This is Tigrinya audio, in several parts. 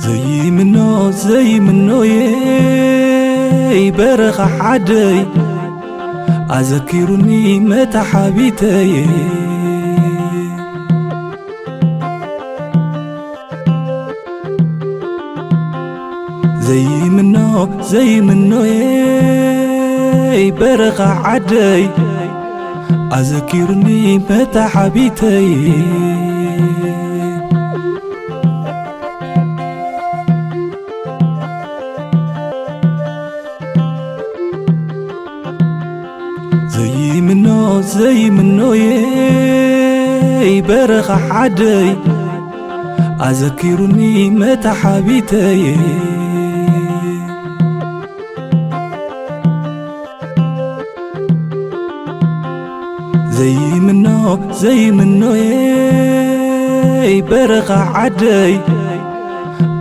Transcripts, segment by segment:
ዘይምኖ ዘይምኖየይ በረኻ ዓደይ ኣዘኪሩኒ መታሓቢተይ። ዘይምኖ ዘይምኖየይ በረኻ ዓደይ ኣዘኪሩኒ መታሓቢተይ። ዘይምኖ ዘይምኖየይ በረኻ ዓደይ ኣዘኪሩኒ መታሓቢተይ። ዘይምኖ ዘይምኖየይ በረኻ ዓደይ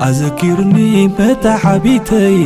ኣዘኪሩኒ መታሓቢተይ።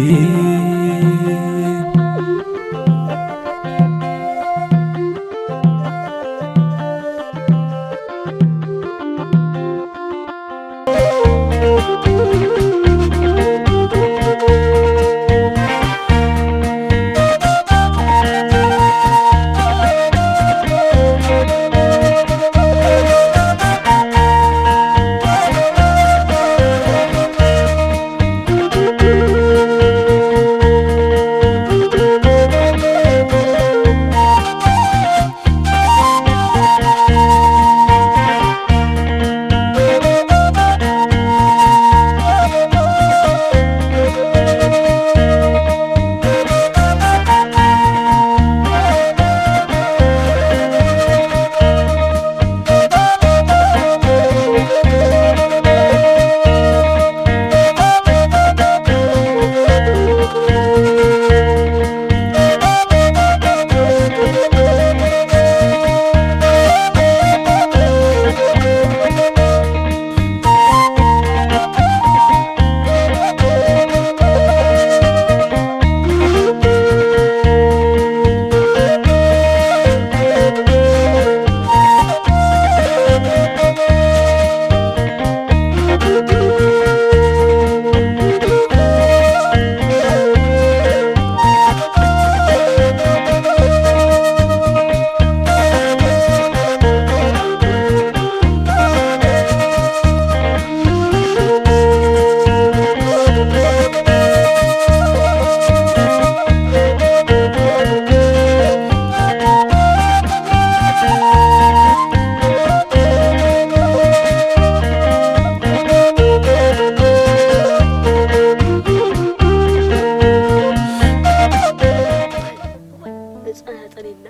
ህፃናት ጠሊልና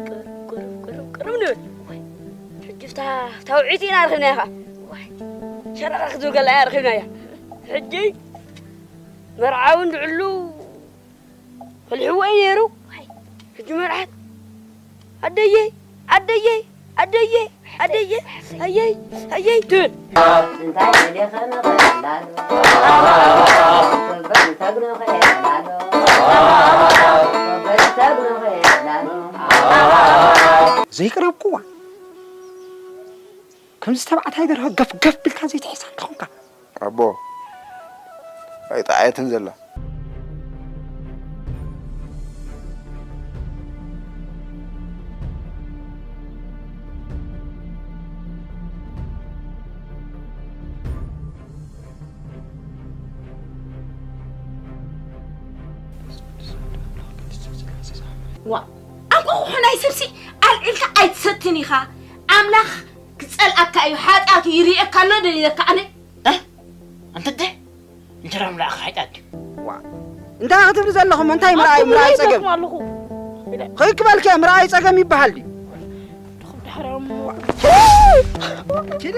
ቅርብ ቅርብ ቅርብ ቅርብ ንብል። ሕጂ ፍታ ታውዒት ኢና ረኺብናያ ኸዓ። ሸረኽረኽ ዝብል ገላ እያ ረኺብናያ። ሕጂ መርዓዊ እንድዕሉ ከልሕዎ እዩ ነይሩ። ሕጂ መርዓት ኣደየይ ኣደየይ ኣደየይ ኣደየይ ኣየይ ኣየይ ትብል። እንታይ ደሊኸ ንኽእል ኣሎ? ክብር ንሰግዶ ኽእል ኣሎ። ክብር ንሰግዶ ኽእል ኣሎ። ዘይቅረብኩዋ። ከምዚ ተባዕታይ ደርሆ ገፍ ገፍ ቢልካ ዘይትሕዝ ኣለኹምካ። ኣቦ ኣይጠዓየትን ዘላ። ዋ ኣንቆቑሑ ናይ ሰብሲ ኣልዒልካ ኣይትሰትን ኢኻ። ኣምላኽ ክጸልኣካ እዩ፣ ሓጢኣቱ ይርእየካ ኣሎ ዶ ኢለካ ኣነ? እ? ኣንተ እንተ እንጀራ ምብላዕካ ሓጢኣት ድዩ? ዋ እንታይ ክትብሉ ዘለኹም? እንታይ ምርኣዩ? ምርኣዩ ጸገም ኣለኹ። ኸይክበልከ ምርኣዩ ጸገም ይበሃል ድዩ? ድኹም ድሓርዮም። ኪዲ።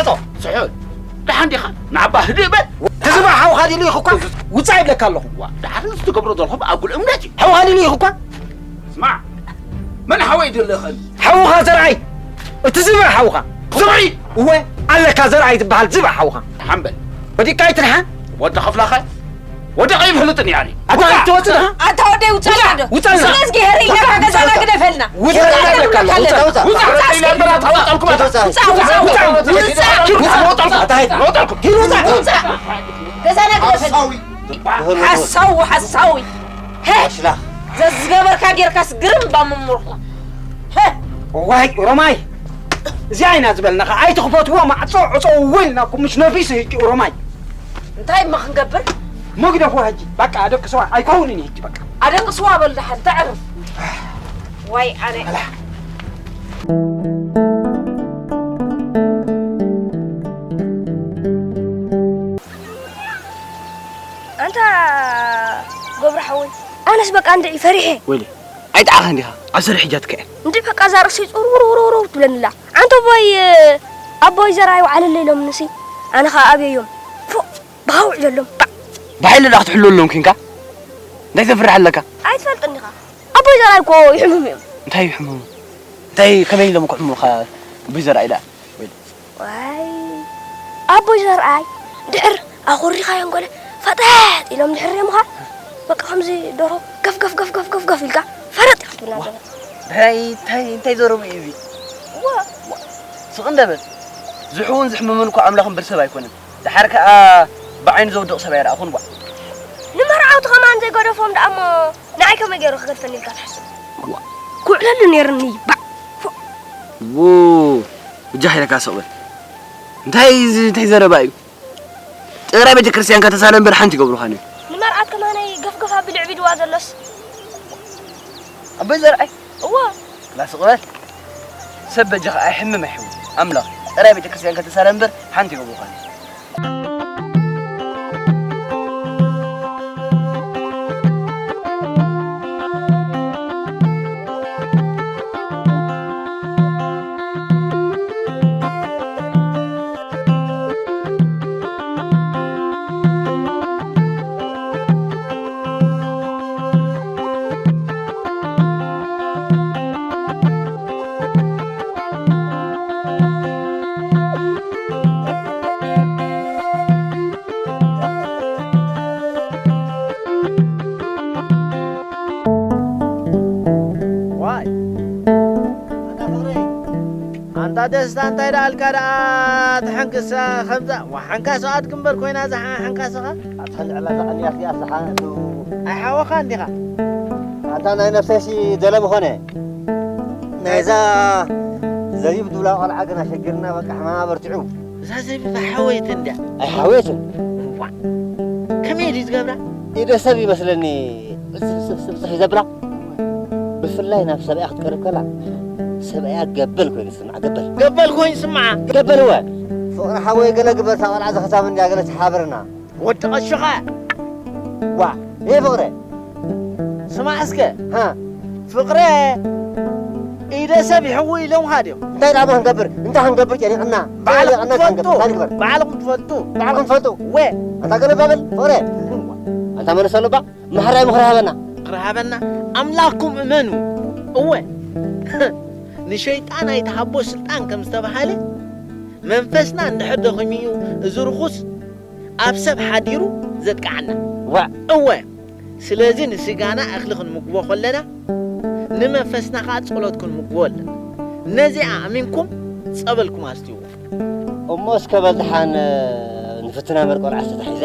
ዓጾ። ስሑል። ደሓን ዲኻ? ንዓባ ህድእ በል። ትዝባ ሓውኻ ድዩ ኢኹ እኳ። ውጻእ ይብለካ ኣለኹ። ዋ፣ ደሓን እዚ ትገብሮ ዘለኹ ኣጉል እምነት እዩ። ሓውኻ ድዩ ኢኹ እኳ። ስማዕ፣ መን ሓወይ ደለኸን? ሓውኻ ዘርኣይ። እቲ ዝብኢ ሓውኻ። ዝብኢ? እወ፣ ኣለካ ዘርኣይ ዝበሃል ዝብኢ ሓውኻ። ሓምበል። ወዲቃ ኣይትድሓን? ወዲ ኸፍላኸ? ወዲ ቀይብ ህልጥን ያኒ። ኣታ ኣይትወጽእ ድኻ? ኣታ ወደይ ውጻእ ውጻእ፣ ዶ? ውጻእ። ስለ እዝጊሄር ኢልካ ገዛና ግደፈልና። ውጻእ፣ ውጻእ፣ ውጻእ፣ ውጻእ። ውጻእ፣ ውጻእ፣ ውጻእ፣ ውጻእ፣ ውጻእ። ውጻእ፣ ውጻእ፣ ውጻእ። ኣታ ኣይት-፣ ውጻእ። ሂድ ውጻእ። ውጻእ። ገዛና ግደፈልና። ሓሳዊ። ሓሳዊ፣ ሓሳዊ። ሄ! ኣሽላኽ። ዘዝገበርካ ጌርካስ ግርም እባ ምሙርኻ። ሄ! እዋይ፣ ኦሮማይ። እዚኣ ኢና ዝበልናኻ። ኣይትኽፈትዎ፣ ማዕጾ ዕጸውዎ ኢልናኩም፣ ምሽ ነፊሱ ህጂ ኦሮማይ። እንታይ እሞ ክንገብር? መግደፎ ህጂ። በቃ፣ ኣደቅስዋ። ኣይከውንን እዩ ህጂ፣ በቃ። ኣደቅስዋ በል ደሓን፣ ተዕርፍ። ዋይ፣ ኣነ። ኣላ። ኣንታ ገብሩ ሓወይ፣ ኣነስ በቃ እንድዒ ፈሪሐ። ወይለይ፣ ኣይጠዓኻን ዲኻ? ኣብ ስራሕ እጃ ትክዕን። እንድዒ በቃ እዛ ርእሲ ጹርውርውርውር ትብለኒ ኣላ። ኣንታ ኣቦይ፣ ኣቦይ ዘርኣይ ወዓለለይ ኢሎምንሲ፣ ኣነ ኸኣ ኣብየዮም። ፎእ፣ ብኻ ውዕለሎም፣ ባዕ። ብሓይሊ ዳኣ ክትሕልወሎም ኲንካ? እንታይ ተፍርሕ ኣለካ? ኣይትፈልጥን ዲኻ? ኣቦይ ዘርኣይ እኮ ይሕምሙ እዮም። እንታይ ይሕምሙ? እንታይ፣ ከመይ ኢሎም እኮ ሕምሙኻ? ኣቦይ ዘርኣይ ደኣ? ወይለይ። ዋይ፣ ኣቦይ ዘርኣይ ድሕር ኣኹሪኻዮም ገለ ፈጠጥ ኢሎም ድሕር ሪኦምኻ፣ በቃ ከምዚ ደርሆ ገፍ ገፍ ገፍ ገፍ ገፍ ገፍ ኢልካ ፈረጥ ኢኻ ትብላ ዋ፣ ዘላ። እንታይ፣ እንታይ፣ እንታይ ዘረቡ እዩ እዚ? ዋ። ዋ፣ ስቕ እንደ በል። ዝሕውን ዝሕምምን እኮ ኣምላኽ እምበር ሰብ ኣይኮነን። ደሓር ከኣ ብዓይኑ ዘውድቕ ሰብ ኣይረኣኹን ዋ። ንመርዓውቲ ከማን ዘይገደፎም ደኣ እሞ ንዓይ ከመይ ገይሩ ክገድፈኒ ኢልካ ትሓስብ? ዋ። ክውዕለሉ ነይርኒ ባዕ። ፎእ። ው፣ ብጃ ኢለካ ስቕ በል። እንታይ እዚ፣ እንታይ ዘረባ እዩ? ጥረ ቤተ ክርስቲያን ከተሳለ እምበር ሓንቲ ይገብሩኻን እዮም። ንመርዓት ከማነይ ገፍገፍ ኣቢሉ ዕቢድዋ ዘሎስ። ኣቦይ ዘርኣይ? እዎ። ክላ ስቕ በል። ሰብ በጃኻ ኣይሕምም ኣይሕውን። ኣምላኽ፣ ጥረ ቤተ ክርስቲያን ከተሳለ እምበር ሓንቲ ይገብሩኻን እዮም። ዋይ። ኣንታ ፍቕረይ፣ ኣንታ ደስታ እንታይ ደኣልካ ደኣ ትሓንክስ ከምዛ፣ ዋ፣ ሓንካሶ ኣድጊ እምበር ኮይና እዛ ሓ-፣ ሓንካሶኻ? ኣታ ልዕላ እዛ ቀንያት እዚኣ ስሓ፣ ኣይሓወኻ እንዲኻ? ኣታ ናይ ነብሰይሲ ደለ ምኾነ። ናይዛ ዘቢብ ድብላ ቆልዓ ግን ኣሸጊርና፣ በቃ ሕማማ በርቲዑ። እዛ ዘቢብ ሓወየትን እንድያ። ኣይሓወየትን። ዋ። ከመይ ድዩ ዝገብራ? ኢደ ሰብ ይመስለኒ ጽብጽብ ጽብጽብ ይዘብላ። ብፍላይ ናብ ሰብኣያ ክትቀርብ ከላ ሰብኣያ ገበል ኮይኑ ይስምዓ፣ ገበል። ገበል ኮይኑ ይስምዓ። ገበል እወ። ፍቕሪ ሓወይ ገለ ግበር፣ እታ ቆልዓ ዘኸታም እንድያ ገለ ተሓብርና። ወዲ ቀሽኻ። ዋ፣ ይሄ ፍቕረ። ስማዕ እስከ። ሃ። ፍቕረ ኢደ ሰብ ይሕዉ ኢሎምኻ ድዮም? እንታይ ደኣ ክንገብር? እንታይ ክንገብር ጨኒቕና? ባዕልኹም ጨኒቕና ትፈልጡ። ክንገብር? እንታይ ንግበር? ባዕልኹም ትፈልጡ። ባዕልኹም ትፈልጡ። ወ። ኣንታ ገለ ባብል ፍቕረ። ኣንታ መለሰሉ እባ፣ ማሕራይ ምኽሪ ሃበና። ምኽሪ ሃበና። ኣምላኽኩም እመኑ። እወ። ንሸይጣን ኣይትሃቦ ስልጣን ከም ዝተባህለ፣ መንፈስና እንድሕር ደኺሙ እዩ፣ እዚ ርኹስ ኣብ ሰብ ሓዲሩ ዘጥቅዓና። ዋእ። እወ፣ ስለዚ ንስጋና እኽሊ ክንምግቦ ከለና፣ ንመንፈስና ኸኣ ጸሎት ክንምግቦ ኣለና። ነዚኣ ኣሚንኩም ጸበልኩም ኣስትይዎ። እሞ እስከ በል ደሓን ንፍትና እምበር ቆልዓ ዝተታሒዘ።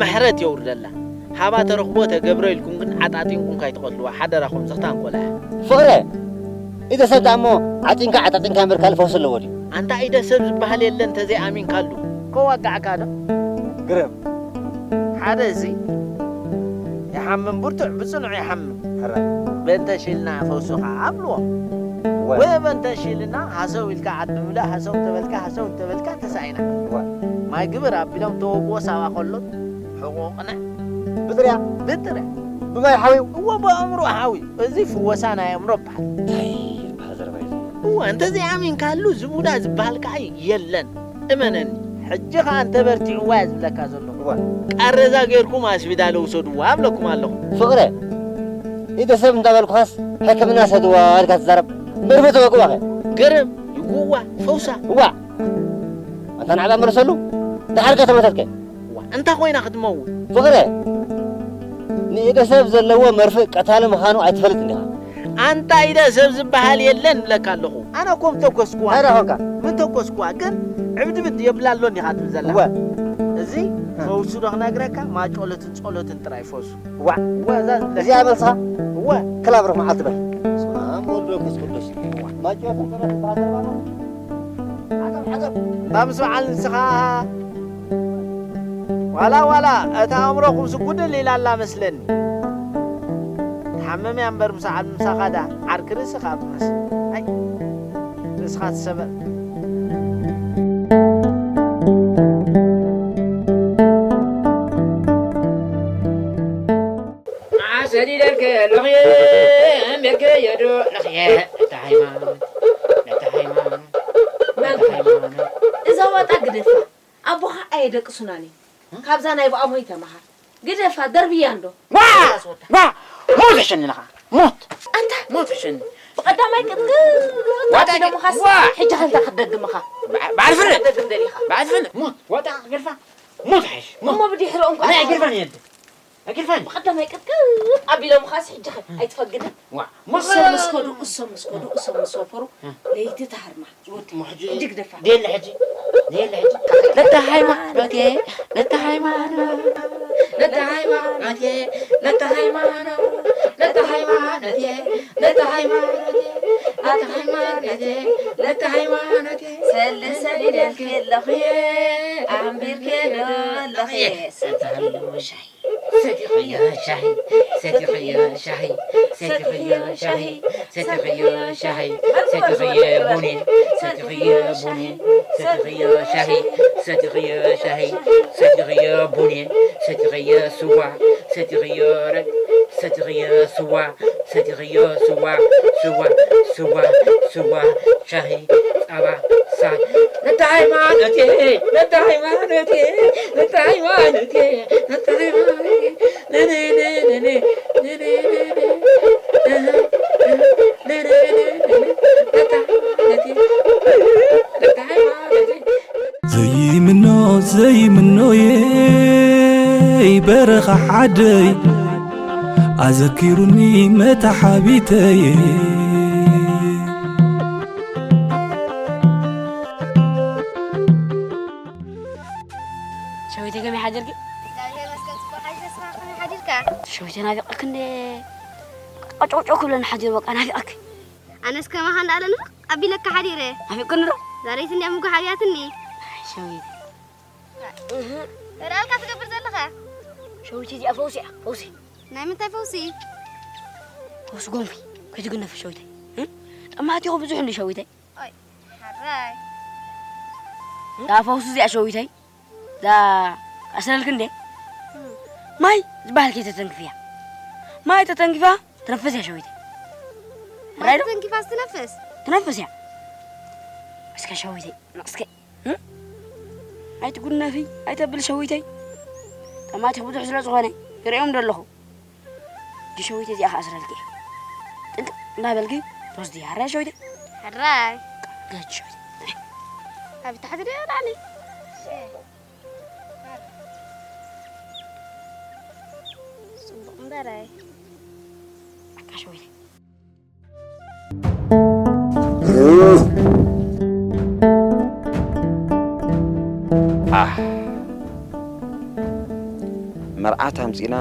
ምሕረት የውርደላ። ሃባ ተረኽቦ ተገብረ ኢልኩም ግን ዓጣጢንኩም ካይትቐትልዋ ሓደራኹም፣ ዝኽታን ቆልዓ። ፍቕረ፣ ኢደ ሰብ ደኣ እሞ ዓጢንካ ዓጣጢንካ እምበር ካልእ ፈውሲ ኣለዎ ድዩ? ኣንታ ኢደ ሰብ ዝበሃል የለን ተዘይኣሚንካሉ። ከዋጋዕካ ዶ? ግርም። ሓደ እዚ ይሓምም ብርቱዕ ብጽኑዕ ይሓምም። ሕራይ። በእንተ ሺልና ፈውሱ ኸዓ ኣብልዎ። ወ። ወ በእንተ ሺልና ሃሰው ኢልካ ዓዲ ምልእ ሃሰው እንተበልካ ሃሰው እንተበልካ ተሳኢና። ወ። ማይ ግብር ኣቢሎም ተወግዎ ሳባ ከሎ ሕቑቕነ። ብጥርያ? ብጥርያ። ብማይ ሓዊው? እወ ብኣእምሮ ሓዊው። እዚ ፍወሳ ናይ ኣእምሮ ይበሃል። እንታይ ይበሃል ዘረባ እዩ? እወ እንተዘይኣሚንካሉ ዝቡዳ ዝበሃል ከዓ የለን። እመነኒ፣ ሕጂ ኸኣ እንተበርቲዕዋ እየ ዝብለካ ዘለኹ። እዋ። ቃረዛ ጌርኩም ኣስቢዳለ ውሰድዋ እብለኩም ኣለኹ። ፍቕረ፣ ኢደ ሰብ እንዳበልኩኻስ ሕክምና ሰድዋ ኢልካ ትዛረብ። መርፌ ተወግዋኸ? ገረብ፣ ይግዋ፣ ፈውሳ። እዋ። ኣንታ ንዓባ መለሰሉ፣ ደሓር ከ ተመተትከ? እዋ፣ እንታይ ኮይና ክትመውት? ፍቕረ፣ ንኢደ ሰብ ዘለዎ መርፍእ ቀታሊ ምዃኑ ኣይትፈልጥን ዲኻ? ኣንታ ኢደ ሰብ ዝበሃል የለን እብለካ ኣለኹ። ኣነ እኮ ምተኮስኩዋ። እንታይ ደኣ ኾንካ? ምተኮስኩዋ፣ ግን ዕብድብድ የብላ ኣሎ እንዲኻ ትብል ዘላ። እወ። እዚ እ። ፈውሱ ዶ ክነግረካ? ማጮለትን ጸሎትን ጥራይ ፈውሱ። ዋ። እወ፣ እዛ እዚኣ መልስኻ? እወ። ክላብርኽ መዓልቲ በል። በስመ ኣብ ወወልድ ወመንፈስ ቅዱስ። ማጨትን ጸሎትን በዓል ዘረባ ነው። ዓገብ፣ ዓገብ። እታ ምስ በዓል ንስኻ ዋላ፣ ዋላ እታ ኣእምሮኹምስ ጉድል ኢላ ኣላ መስለኒ። ትሓምም እያ እምበር ምሳዕ ምሳኻ ደኣ ዓርኪ ርእስኻ ትመስል። ኣይ፣ ርእስኻ ትሰበር። መዓስ ሰዲደልኪ ኣለኽየ፣ ኣንቢርክዮ ዶ ኣለኽየ፣ ነታ ሃይማኖት፣ ነታ ሃይማኖት፣ ነታ መምህር፣ ሃይማኖት። እዛ ዋጣ ግደፋ። ኣቦኻ ኣየደቅሱናን እዩ። እ? ካብዛ ናይ ብኣሞይ ተመሃር። ግደፋ፣ ደርብያ እንዶ። ዋ! ዋ! ሞት ሕሸኒ ኢኻ። ሞት። ኣንታ ሞት ሕሸኒ። ብቐዳማይ ቅጥቅጥ ዋጣ ኣቢሎምኻስ ዋ! ሕጂ ኸ እንታይ ክትደግም ኢኻ? በዓ-፣ በዓል ፍረ። ክትደግም ደሊኻ? በዓል ፍረ። ሞት። ዋጣ ገርፋ። ሞት ሕሽ። ሞት። እሞ ብድሕሪኦም ኣነ ጓታ። ኣይገርፋን እየ። ኣኪልፋን። ብቐዳማይ ቅጥቅጥ ኣቢሎምኻስ ሕጂ ኸ ኣይትፈግድን? ዋ፣ እሶም ምስ ከዱ፣ እሶም ምስ ከዱ፣ እሶም ምስ ወፈሩ፣ እ። ለይቲ ተሃርማ። ዝወዲ። እሞ ሕጂ ሕጂ ግደፋ። ደየለ ሕጂ። ደየለ ሕጂ። ነታ ሃይማኖቴ፣ ነታ ሃይማኖት፣ ነታ ሃይማኖቴ፣ ነታ ሃይማኖት፣ ነታ ሃይማኖቴ፣ ነታ ሃይማኖቴ፣ ነታ ሃይማኖቴ፣ ነታ ሃይማኖቴ። ሰለ ሰሊደልኪ ኣለኹ፣ ኣንቢርኪ ዶ ኣለኺ? ሰቲኽዮ ሻሂ። ሰቲኽዮ ሻሂ፣ ሰቲኽዮ ሻሂ፣ ሰቲኽዮ ሻሂ፣ ሰቲኽዮ ሻሂ፣ ሰቲኽዮ ቡኔ፣ ሰቲኽዮ ቡኔ፣ ሰቲኽዮ ሻሂ፣ ሰቲኽዮ ሻሂ፣ ሰቲኽዮ ቡኔ፣ ሰቲኽዮ ስዋ፣ ሰቲኽዮ ረ-፣ ሰቲኽዮ ስዋ፣ ሰቲኽዮ ስዋ፣ ስዋ፣ ስዋ፣ ስዋ፣ ሻሂ፣ ጸባ፣ ሳት። ነታ ሃይማኖቴ፣ ነታ ሃይማኖቴ፣ ነታ ሃይማኖቴ፣ ነታ ሃይማኖቴ፣ ነነ፣ ነነ፣ ነነ፣ ነነ፣ ነነ፣ ነነ፣ ነታ ሃይማኖቴ፣ ነታ ሃይማኖቴ። ዘይምኖ ዘይምኖየይ በረኻ ሓደይ ኣዘኪሩኒ መታሓቢተይ። ሸዊተይ ከመይ ሓደርኪ? እግዚኣብሔር ይመስገን ጽቡቕ ሓዲረ፣ ንስኻ ከመይ ሓዲርካ? ሸዊተይ ናፊቐኪ እንደ ቀጨውጨው ክብለኒ ሓዲሩ በቃ ናፊቐኪ። ኣነስ ከማኻ እንዳኣለ ንፍቕ ኣቢለካ ሓዲረ። ናፊቕክኒ ዶ? ዛሬት እንድያ ምጉ ሓብያትኒ። ኣይ ሸዊት። እህ። ተዳልካ ትገብር ዘለኻ? ሸዊተይ እዚኣ ፈውሲ እያ፣ ፈውሲ። ናይ ምንታይ ፈውሲ? ፈውሲ ጎንፊ። ከይትግነፊ ሸዊተይ። እ? ጠማት ኢኹ ብዙሕ እንዲ ሸዊተይ። ኦይ፣ ሓራይ። እዛ ፈውሲ እዚኣ ሸዊተይ። እዛ ኣስለልክ እንዴ? እም። ማይ ዝበሃል ከይተተንክፍያ። ማይ ተተንኪፋ ትነፍስ እያ ሸዊተይ። ማይ ሕራይ ዶ? ተተንኪፋ ትነፍስ? ትነፍስ እያ። እስከ ሸዊተይ፣ እስከ። እም? ኣይትጉነፊ፣ ኣይተብል ሸዊተይ። ጠማቲኹ ብዙሕ ስለ ዝኾነ፣ ይርእዮም ዶ ኣለኹ? ዲ ሸዊተይ እዚኣ ክኣስረልኪ እየ። ጥንቅቕ እንዳበልኪ ትወስድያ። ሕራይ ሸዊተይ? ሕራይ። ገጭ ሸዊተይ። ኣብ ታሕቲ ድዮ ላዕሊ? ጽቡቕ እምበረይ። በቃ ሸዊተይ። ኣሕ፣ መርዓት ኣምጺና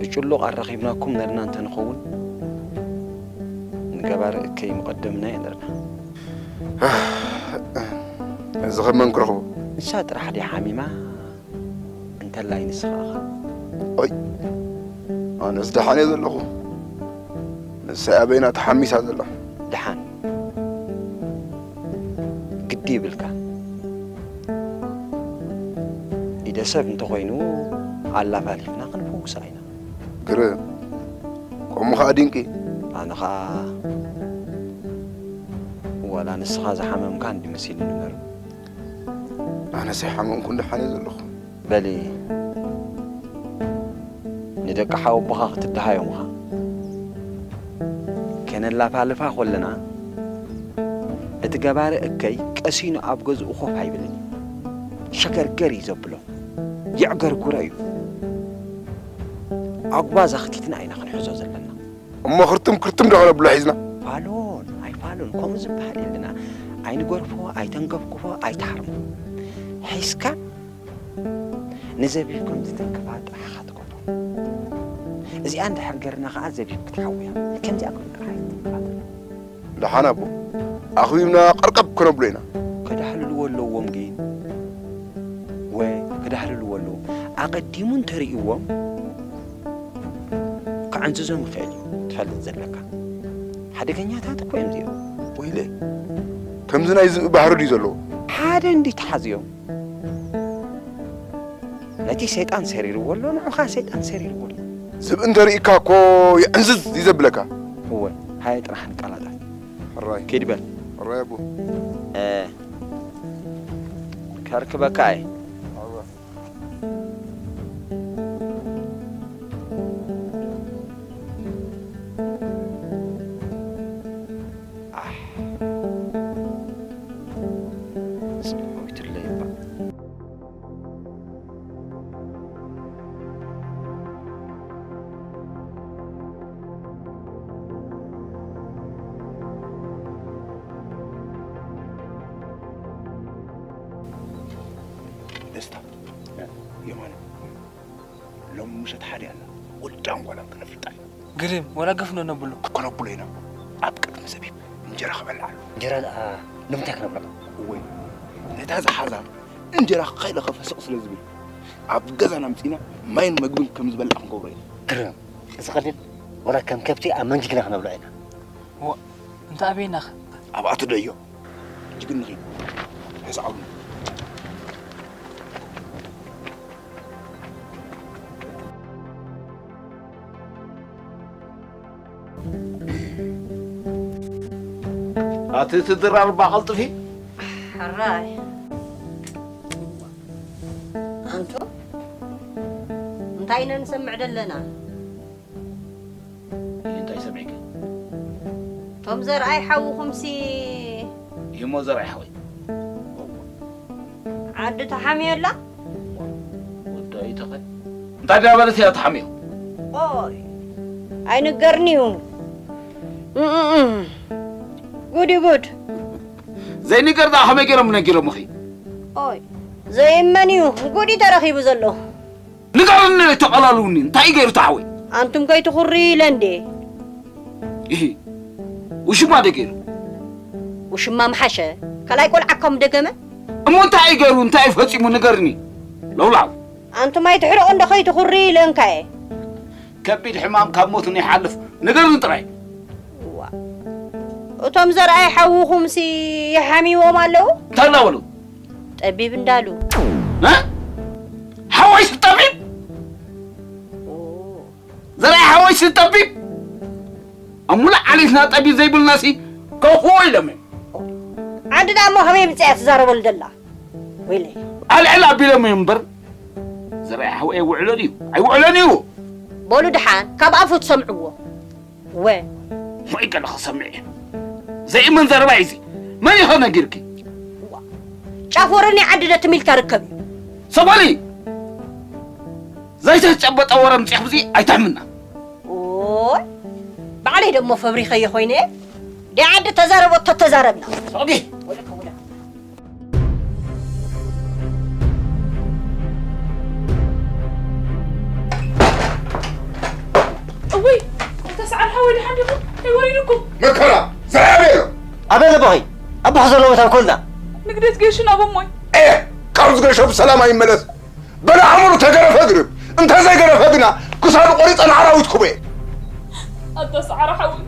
ብጭሉቕ ኣራኺብናኩም ነርና እንተንኸውን፣ ንገባሪ እከይ ምቐደምናዮ ነርና። እዚ ኸብ መን ክረኽቦ? ንሳ ጥራሕ ድያ ሓሚማ? እንተላይ ንስኻ ኢኻ። ኦይ፣ ኣነስ ደሓን እየ ዘለኹ። ንሳ እያ በይና ተሓሚሳ ዘላ። ደሓን ግዲ ይብልካ። ኢደ ሰብ እንተኾይኑ ኣላፋሊፍና ክንፍውሳ ኢና። ግርም። ከምኡ ኸኣ ድንቂ። ኣነ ኸኣ ዋላ ንስኻ ዝሓመምካ እንዲ መሲሉኒ እምበር። ኣነስ ኣይሓመምኩን ደሓን እየ ዘለኹ። በሊ ንደቂ ሓወቦኻ ክትደሃዮም ኢኻ። ከነላፋልፋ ኮለና እቲ ገባሪ እከይ ቀሲኑ ኣብ ገዝኡ ኮፍ ኣይብልን እዩ። ሸገርገር እዩ ዘብሎ። የዕገርጉረ እዩ። ኣጉባዝ ኣኽቲትና ኢና ክንሕዞ ዘለና። እሞ ክርትም ክርትም ዶ ከነብሎ ሒዝና? ፋሎን ኣይፋሎን ከምኡ ዝበሃል የለና። ኣይንገርፎ፣ ኣይተንከፍክፎ፣ ኣይትሃርሞ። ሒዝካ ንዘቢብ ከም ዝትንክፋ ጥራሕ ኢኻ ትገብሮ። እዚኣ እንድሕር ገርና ኸዓ ዘቢብ ክትሓውያ። ከምዚኣ ክትብል ጥራሕ እያ ትትንክፋ ዘላ። ደሓን ኣቦ፣ ኣኽቢብና ቀርቀብ ከነብሎ ኢና። ከዳህልልዎ ኣለዎም ግን ወ ከዳህልልዎ ኣለዎም። ኣቐዲሙ እንተርእይዎም ክዕንዝዞም ይኽእል እዩ። ትፈልጥ ዘለካ ሓደገኛታት እኮ እዮም እዚኦም። ወይለይ ከምዚ ናይ ዝብኢ ባህሪ ድዩ ዘለዎ? ሓደ እንዲ ተሓዝዮም ነቲ ሰይጣን ሰሪርዎ ኣሎ፣ ንዑኻ ሰይጣን ሰሪርዎ ኣሎ። ዝብኢ እንተርኢካ እኮ ይዕንዝዝ እዩ ዘብለካ። እወ፣ ሃየ ጥራሕ ንቀላጠፍ። ሕራይ ኪድ በል። ሕራይ ኣቦ። እ ከርክበካ እየ። ኣሕ ጽምዊትለይ እባ። ደስታ የማነ ሎሚ ምሸት ሓደ ኣላ ወዳን ጓላን ክነፍልጣ ኢና። ግርም ወላ ገፍ ነነብሎ። ክነብሎ ኢና። ኣብ ቅድሚ ዘቢብ እንጀራ ክበልዕ ኣሎ። እንጀራ ደኣ ንምንታይ ክነብልዖ? እወ ነታ ዝሓዛ እንጀራ ከይለኸፈ ስቕ ስለ ዝብል ኣብ ገዛና ኣምጺእና ማይን መግብን ከም ዝበልዕ ክንገብሮ ኢና። ግርም እዚ ቀሊል ወላ ከም ከብቲ ኣብ መንጊግና ክነብልዖ ኢና። እወ እንታይ ኣበይናኸ? ኣብኣ ትደዮ። ሕጂ ግን ንኺድ። ሕዚ ዓውዲ። ኣቲ እቲ ድራር እባ ቀልጥፊ። ሕራይ ኣንቱ እንታይ ኢና ንሰምዕ ዘለና? እንታይ ሰሚዕኪ? ቶም ዘርኣይ ሓውኹምሲ ይሞ ዘርኣይ ሓወይ ዓዲ ተሓምዮ ኣላ? ወዳይ ተኸ እንታይ ዳበለት እያ ተሓምዮ? ኦይ ኣይንገርንዩ ጉድ እዩ ጉድ ዘይንገር ደኣ ከመይ ገይሮም ነጊሮምኺ? ኦይ ዘይመን እዩ ጉድ እዩ ተረኺቡ ዘሎ ንገርኒ ተቐላልውኒ እንታይ ገይሩ ተሓወይ ኣንቱም ከይትኹሪ ኢለ እንዴ እሂ ውሽማ ደ ገይሩ ውሽማ ምሓሸ ካልኣይ ቆልዓ እኳ ምደገመ እሞ እንታይ ገይሩ እንታይ ፈጺሙ ንገርኒ ለውላው ኣንቱም ኣይትሕርቑ እንዶ ከይትኹሪ ኢለንካ እየ። ከቢድ ሕማም ካብ ሞት ንይሓልፍ ንገሩን ጥራይ። እዋ፣ እቶም ዘርኣይ ሓውኹምሲ ይሓምይዎም ኣለዉ? እንታይ እንዳበሉ? ጠቢብ እንዳሉ። እ? ሓወይስ ጠቢብ? ኦ። ዘርኣይ ሓወይስ ጠቢብ? ኣብ ሙሉእ ዓሌትና ጠቢብ ዘይብልናሲ ከውሕዎ ኢሎም እዮም። ዓዲ ደኣ እሞ ከመይ ምጽያ ትዛረበሉ ደላ? ወይለይ። ኣልዕል ኣቢሎም እዮም እምበር፣ ዘርኣይ ሓወይ ኣይውዕሎን እዩ፣ ኣይውዕሎን እዩ። በሉ ደሓን፣ ካብ ኣፉ ትሰምዕዎ። ወ። ወይ ገለ ክሰምዕ እየ። ዘይእመን ዘረባ እዩ እዚ። መን ኢኸ ነጊርኪ? ዋ። ጫፍ ወረ ናይ ዓዲ ዶ ትም ኢልካ ርከብ እዩ። ሰበሊ! ዘይተጨበጠ ወረ ምጽእኽብዚ ኣይተሕምና። ኦይ፣ ባዕለይ ደሞ ፈብሪኸዮ ኮይነ። ደይ ዓዲ ተዛረቦ ተተዛረብና። ሶጊ! ወለከ ወለከ። እውይ፣ ኣታ ሰዓር ሓወይ ደሓን ዲኹም? ኣይወሪድኩም? መከራ፣ ዘራበዮ! ኣበይ ኣለቦኺ? ኣቦኺ ዘለዎ ቦታ ኮንና። ንግደት ገይሽን ኣቦሞይ። ኤ፣ ካብ ዝገሾ ብሰላም ኣይመለስ። በላ ኣእምሩ ተገረፈ ግርብ፣ እንተ ዘይገረፈ ግና ክሳዱ ቆሪጸ ንኣራዊት ክቡኤ። ኣታ ሰዓር ሓወይ፣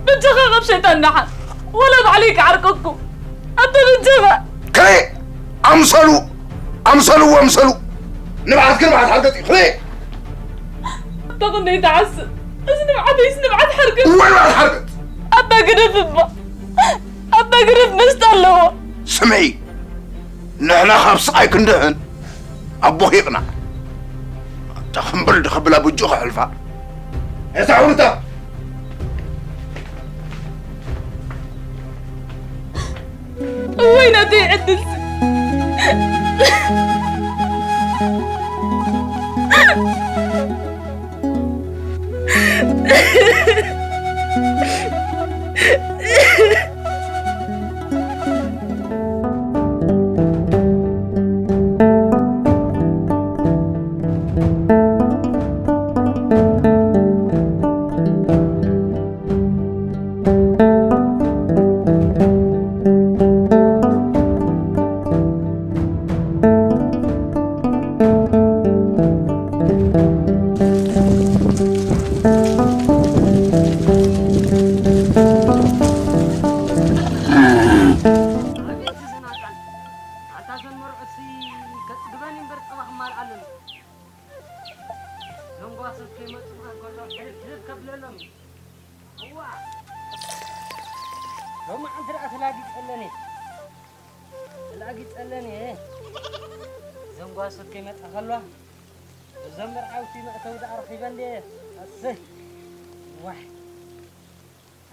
በጃኻ ካብ ሸይጣን ደሓን፣ ወላ ባዕለይ ክዓርቀኩም። ኣታ በጃኻ። ከይ ኣምሰሉ፣ ኣምሰሉ፣ ኣምሰሉ። ንብዓት ግን ንብዓት ሓርገጽ እዩ። ከይ ኣታ ክንደይ ትዓስብ። እዚ ንብዓተይስ ንብዓት ሓርገጽ። እወ ንብዓት ሓርገጽ። ኣታ ግደፍ እባ። ኣታ ግደፍ መስተ ኣለዎ። ስምዒ፣ ንሕና ካብ ስቓይ ክንድሕን ኣቦኺ ይቕናዕ። እታ ክምብል ድኸብላ ብእጅኡ ከሕልፋ። እዛ ውርታ። እወይ ናተይ ዕድል። ኣቤት ዝናቃል። ኣታ እዞም መርዑትሲ ከጽግበኒ እምበር ጸባ ክማልኣሎም እዩ። እዞም ጓሶት ከይመጹ ከሎ ሕልፍ ሕልፍ ከብለሎም እዩ። እዋ! ሎማዓንቲ ደኣ ተላጊጸለኒ። ተላጊጸለኒ። እዞም ጓሶት ከይመጻ ከሎ እዞም መርዓውቲ መእተዊ ደኣ ረኺበ እንድየ። ኣሰይ! ዋይ!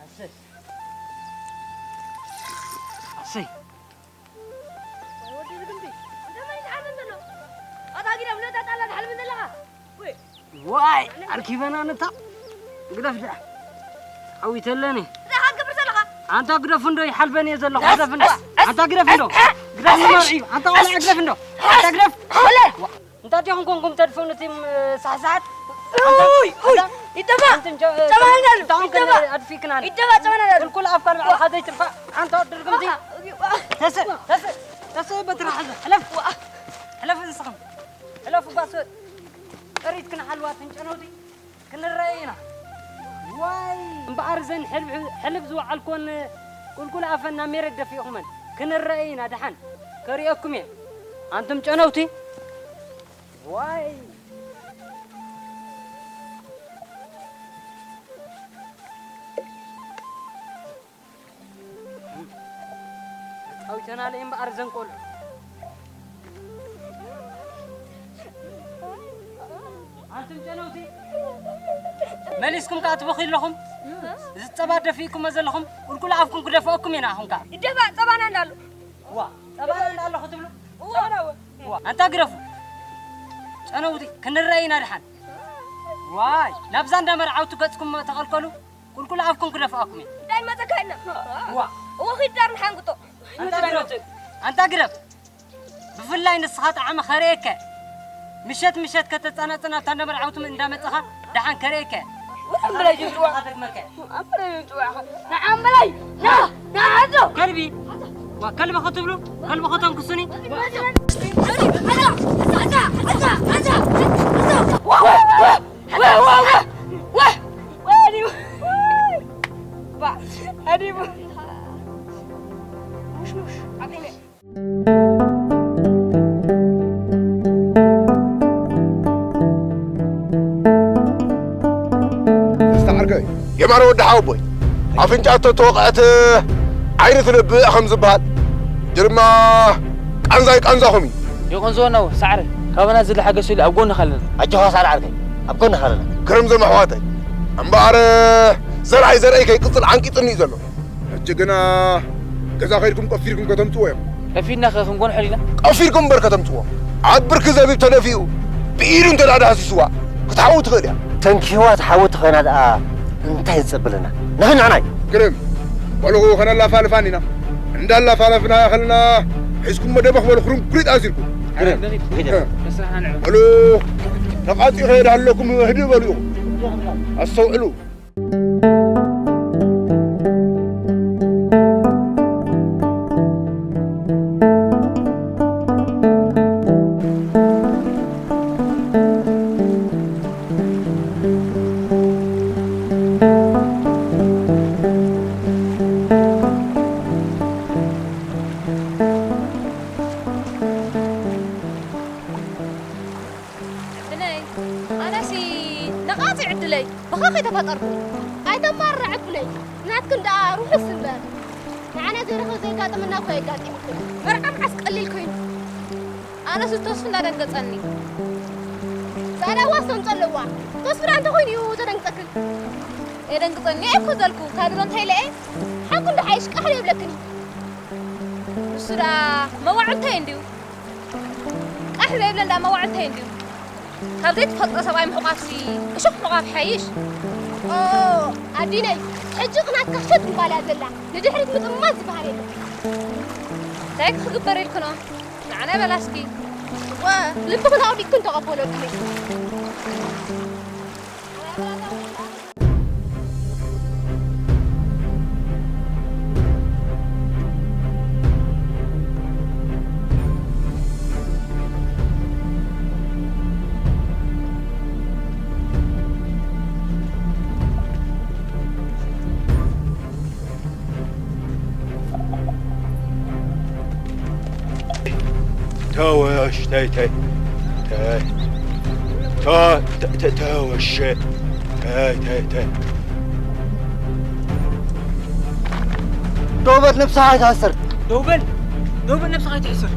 ኣሰይ! ኣሰይ! ዋይ ወዲ ዝግምቢ፣ እንደመን ይትሓልም ዘሎ? ኣታ ጊዳም ነታ ጣላ ትሓልም ዘለኻ? ወይ! ዋይ! ኣርኪበና ነታ። ግደፍ ደኣ። ዓዊተለኒ። እንታይ ክትገብር ዘለኻ? ኣንታ ግደፍ እንዶ ይሓልበን እየ ዘለኹ። ግደፍ እንዶ። ኣንታ ግደፍ እንዶ። ግደፍ እንዶ። ኣንታ ቆልዓ ግደፍ እንዶ። ኣንታ ግደፍ። ወለ! እንታ ዲኹም ኮንኩም ተድፍኡኒ እቲም ሳሕሳሓት? ኡይ፣ ኡይ፣ ኣንታ፣ ይደፋ። ኣንቱም ጨ-፣ ጨባና ዳሉ፣ እንታ ኮንኩም ይደፋ። ኣድፊክናኒ? ይደፋ፣ ጨባና ዳሉ። ቁልቁል ኣፍካ ንባዕልኻ ዘይትድፋእ፣ ኣንታ ወዲ ርግምቲ። ዋ። ተስእ፣ ተስእ፣ ተስእ በትሪ ሓዘ። ሕለፍ። ዋ። ሕለፍ ንስኽም። ሕለፍ ጓሶት። ጥሪት ክንሓልዋ ትንጨነውቲ። ክንረኣይ ኢና። ዋይ! እምበኣር እዘን ሕልብ፣ ሕልብ ዝወዓልኮን ቁልቁል ኣፈን ናብ ሜሬት ደፊእኹመን። ክንረኣይ ኢና ደሓን። ከርእየኩም እየ። ኣንቱም ጨነውቲ። ዋይ! ኣጫዊተናለ እምበኣር እዘን ቆልዑ። ኣንቱም ጨነውቲ፣ መሊስኩም ከኣ ትበኽዩ ኣለኹም? እዚ ጸባ ደፊእኩሞ ዘለኹም፣ ቁልቁል ኣፍኩም ክደፍኣኩም ኢና ኣኹም ከኣ። ይደፋእ ጸባና እንዳሉ። ዋ፣ ጸባና እንዳሉ ክትብሉ? ዋ። ዋ፣ ኣንታ ግደፉ። ጨነውቲ፣ ክንረኣይ ኢና ደሓን። ዋይ፣ ናብዛ እንዳ መርዓውቲ ገጽኩም ተቐልቀሉ። ቁልቁል ኣፍኩም ክደፍኣኩም እየ። እንታይ መጸካ ኢልና? ዋ። እወ፣ ኺድ ዳር ንሓንግጦ። ኣንታ ግረፍ። ኣንታ ግረፍ። ብፍላይ ንስኻ ጣዕሚ ከርእየካ። ምሸት ምሸት ከተጻናጽን ኣብታ እንዳ መርዓውቲ እንዳመጻኻ ደሓን ከርእየካ። ወደ ኣምበላይ ይምጽዋ። ኣምበላይ ይምጽዋ። ንዓ ኣምበላይ። ና፣ ና፣ ዓዞ። ከልቢ። ዋ፣ ከልቢ ክትብሉ? ከልቢ ከተንክሱኒ? ኣታ፣ ኣታ፣ ኣታ፣ ኣታ፣ ኣረ ወዲ ሓወቦይ፣ ኣፍንጫ ተተወቕዐት ዓይኒ ትነብእ ከም ዝበሃል፣ እዚ ድማ ቃንዛይ ቃንዛኹም እዩ። ይቕንዝዎ ነው ሳዕረ፣ ካባና ዝለ ሓገዝ ኢሉ ኣብ ጎንኻ ኣለና። ኣጆኻ ሳዕረ ዓርከይ፣ ኣብ ጎንኻ ኣለና። ግርም ዘመሕዋተይ፣ እምበኣር ዘርኣይ ዘርኣይ ከይቅጽል ዓንቂጽኒ እዩ ዘሎ። ሕጂ ግና ገዛ ከይድኩም ቀፊርኩም ከተምጽዎ እዮም። ቀፊድና ከ ክንጎንሖ ዲና? ቀፊድኩም እምበር ከተምጽዎ። ኣብ ብርኪ ዘቢብ ተደፊኡ ብኢዱ እንተ ደኣ ዳህሲስዋ ክትሓዊ ትኽእል እያ። ተንኪዋ ትሓዊ ተኾይና ደኣ እንታይ ዝጸብለና? ንኽንዕናይ። ግርም፣ በልኹ ከነላፋልፋን ኢና። እንዳላፋለፍና ከለና ሒዝኩም መደበኽ በሉ፣ ኩርንኩሪጥ ኣሲርኩም። ግርም፣ ንኺድ። ንስራሕና ንዕበ። በሉ፣ ተቓጺ ከየድሃለኩም ህድእ በሉ ኢኹም። ኣስተውዕሉ። ብነይ፣ ኣነሲ ነቓጺ ዕድለይ ብኻ ከይተፈጠርኩ። ኣይተማርር ዕድለይ፣ ናትክን ደኣ ርሑስ እምበር። ንዓና ዘይረኸብ ዘይጋጥመና እኮ የጋጢምክን። መርዓ መዓስ ቀሊል ኮይኑ። ኣነስ ተስፉ እንዳደንገጸኒ። ዛዕዳ ዋስ ተምጸለዋ። ተስፉ ደኣ እንተኾይኑ እዩ ዘደንግጸክን። የደንግጸኒ እኮ ዘልኩ። ካብ ድሮ እንታይ ኢለ እየ? ሓቁ እንዶ ሓይሽ ቃሕ ዘይብለክን እዩ። ንሱ ደኣ መዋዕልተይ እንድዩ። ቃሕ ዘይብለ እንዳ መዋዕልተይ እንድዩ። ካብ ዘይትፈልጦ ሰብኣይ ምሕቋፍሲ እሾኽ ምሕቋፍ ይሓይሽ። ኦ፣ ኣዲነይ፣ ሕጂ ቅናትካ ሸጥ ምባል እያ ዘላ። ንድሕሪት ምጥማት ዝበሃል የለን። እንታይ ክግበር ኢልክኖ? ንዓና በላ እስኪ። ወ፣ ልብኽን ኣውዲቕክን ተቐበለልኩ። ተወሽ፣ ተይ፣ ተይ። ተይ። ተ-፣ ተ-፣ ተ-፣ ተወሽ። ተይ፣ ተይ፣ ተይ። ደው በል፣ ነብስኻ ኣይትሕሰር። ደው በል፣ ደው በል፣ ነብስኻ ኣይትሕሰር።